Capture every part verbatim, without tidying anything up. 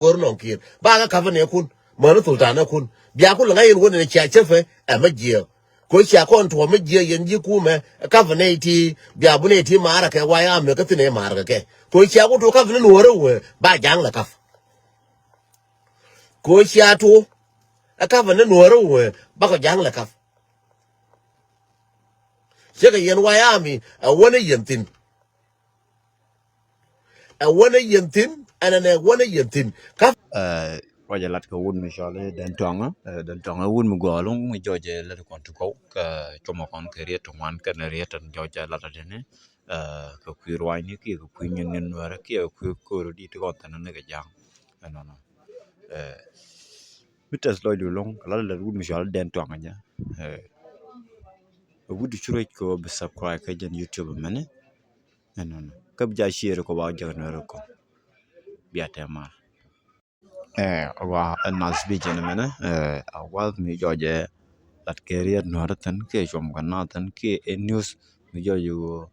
go̱r nɔŋ ki̱i̱r ba kä ka̱pɛ nɛ kun mäni thul ta̱nɛ kun bia kun lɛ ŋa̱c yɛn wä nɛ cia cäpɛ ɛ mä jiɛɛk. Ko cia kɔn tuɔɔk mä jiɛɛk yɛn ji̱ kumɛ ka̱pɛ nɛ ti bia bu nɛ ti maarɛ kɛ wayamɛ kä thin ɛ maarɛ kɛ kɛ ko cia kun tuɔɔk ka̱pɛ nɛ nuɔrɛ wee ba ja̱ŋ lɛ ka̱p. Ko cia tuɔɔk ɛ ka̱pɛ nɛ nuɔrɛ wee ba kɔ ja̱ŋ lɛ ka̱p. Cɛ kɛ yɛn wayamɛ ɛ wä nɛ yɛn thin. Ɛ wänä yɛn thi̱n ɛn ɛn ɛ wänä yɛn thi̱n. Ka ruacɛ lat kɛ wut mi cɔl i̱ Dɛn Tuaŋä. Dɛn Tuaŋä wut mi gɔɔl mi jɔɔc ɛ lat kɔn ti kɔw kɛ cɔmɔ kɔn kɛ riet ti ŋuan kɛn riet tin jɔɔc ɛ lat adini. Kɛ kui̱ ruacni kiɛ kɛ kui̱ nyin nyin nuɛrɛ kiɛ kɛ kui̱ ko̱r di ti kɔn thin ni kɛ ja̱a̱ŋ. Ɛnɔnɔ mi tɛth lɔcdu lo̱ŋ kɛ lat lat wut mi cɔl i̱ Dɛn Tuaŋä jɛ. Wut di cu ruec kɛ wä bi subscribe kɛ jɛn YouTube mɛni. Ɛnɔnɔ kä bi ja share kɔ ba jɛ kɛ nuɛrɛ kɔ. Bia tɛmar. Ɛ wa ɛ nath bi jɛn mɛnɛ ɛ a wath mi jɔjɛ lat kɛ riet nuɛrɛ thin kiɛ cuɔm kɛ nath thin kiɛ ɛ news mi jɔjɛ wä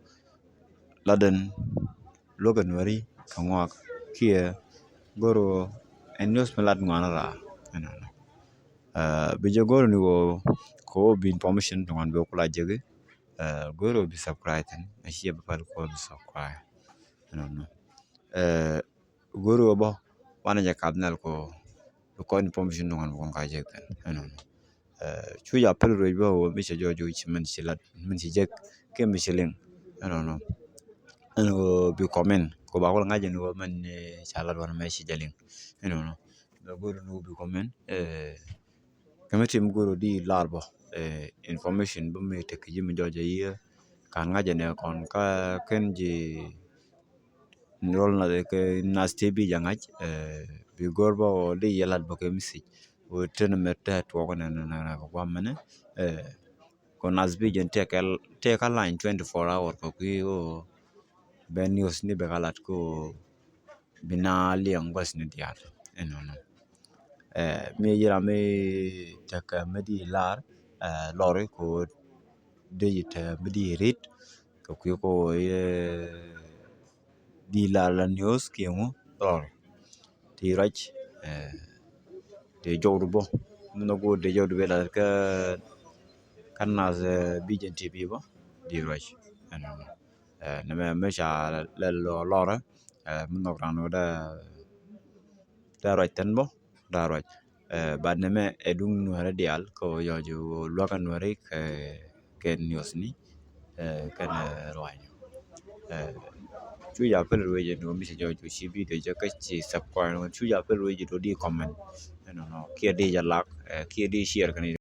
lat den luɔkɛ nuɛri kɛ ŋuak kiɛ goro ɛ news mi lat ŋuan raa. Ɛnɔnɔ bi jɛ goro ni wä kɔ bi information ti ŋuan bi wä kula jɛki. Goro bi subscribe thin a ciɛ bi pal kɔ bi subscribe. Ɛnɔnɔ go̱o̱r ɣöö bä wanɛ jɛ kath nɛl kɔ bi kɔn information duŋ an bi kɔn ka jek thin. Ɛnɔnɔ cu ja pɛl ruec bä ɣöö mi cɛ jɔɔc ci mɛn ci lat mɛn ci jek kiɛ mi ci liŋ. Ɛnɔnɔ ɛn ɣöö bi comment kɔ ba kɔl ŋa̱c ɛn ɣöö mɛn ca lat wanɛ mɛ ci jɛ liŋ. Ɛnɔnɔ bɛ go̱o̱r ɛn ɣöö bi comment. Kɛ mi tim go̱o̱r ɣöö di lar bä information bä mi tek ji̱ mi jɔɔc a yiëë kan ŋa̱c ɛn ɛ kɔn ka kɛn ji̱ Rol na kɛ nath ti bi jɛ ŋa̱c bi go̱r bä wä di yɛ lat bä kɛ message wä tën mɛ tɛ tuɔk nɛ nɛ nɛ kɛ guam mɛnɛ. Kɔ nath bi jɛ tɛ kɛ tɛ ka line twenty four hour kɛ kui̱ wä bɛ news ni bɛ ka lat kɛ wä bi na liɛŋ gua̱th ni diaal. Ɛnɔnɔ mi yira mi tekɛ mi di lar lɔri kɛ wä di jɛ tɛ mi di rit kɛ kui̱ kɛ wä yɛ di la la news kiɛ ŋu rɔr ti ruac. Ti jɔwdu bɔ mi nɔ go̱o̱r ti jɔwdu bɛ la kä kä nath bi jɛn ti bi bɔ di ruac. Ɛnɔnɔ nɛmɛ mi ca lɛl lɔrɛ mi nɔ ran wä da da ruac thin bɔ da ruac. But nɛmɛ ɛ duŋ nuɛrɛ diaal kä wä yɔc wä luäkä nuɛri kɛ kɛ news ni kɛn ruany. Cu ja pɛl ruec ni wä mi ci jɔc wä ci video jɛ kä ci subscribe ni wä cu ja pɛl ruec ni wä di comment. Ɛnɔnɔ kiɛ di jɛ lak kiɛ di share kɛn